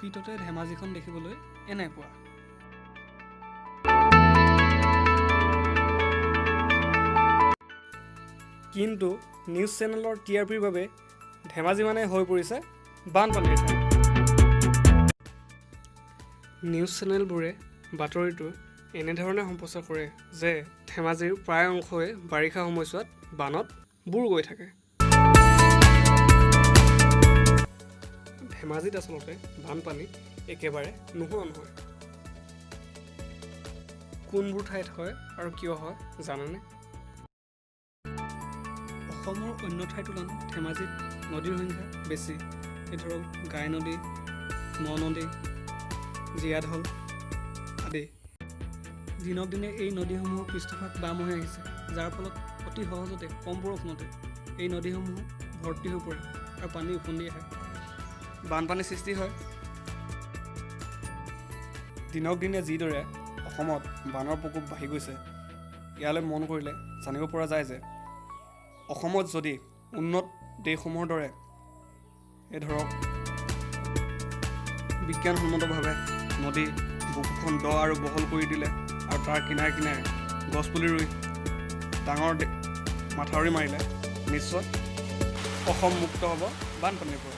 প্ৰকৃততে ধেমাজিখন দেখিবলৈ এনেকুৱা। কিন্তু নিউজ চেনেলৰ টিআৰপিৰ বাবে ধেমাজি মানে হৈ পৰিছে বানপানীৰ ঠাই। নিউজ চেনেলবোৰে বাতৰিটো এনেধৰণে সম্প্ৰচাৰ কৰে যে ধেমাজিৰ প্ৰায় অংশই বাৰিষা সময়ছোৱাত বানত বুৰ গৈ থাকে। ধেমাজিত আচলতে বানপানী একেবাৰে নোহোৱা নহয়। কোনবোৰ ঠাইত হয় আৰু কিয় হয় জানেনে? অসমৰ অন্য ঠাইৰ তুলনাত ধেমাজিত নদীৰ সংখ্যা বেছি। এই ধৰক গাই নদী, ননদী, জীয়াঢল আদি। দিনক দিনে এই নদীসমূহৰ পৃষ্ঠভাগ বাম হৈ আহিছে, যাৰ ফলত অতি সহজতে কম বৰষুণতে এই নদীসমূহ ভৰ্তি হৈ পৰে আৰু পানী উফন্দি আহে, বানপানীৰ সৃষ্টি হয়। দিনক দিনে যিদৰে অসমত বানৰ প্ৰকোপ বাঢ়ি গৈছে, ইয়ালৈ মন কৰিলে জানিব পৰা যায় যে অসমত যদি উন্নত দেশসমূহৰ দৰে এই ধৰক বিজ্ঞানসন্মতভাৱে নদী বুকুখন দ আৰু বহল কৰি দিলে আৰু তাৰ কিনাৰে কিনাৰে গছপুলি ৰুই ডাঙৰ মাথাউৰি মাৰিলে নিশ্চয় অসম মুক্ত হ'ব বানপানীৰ পৰা।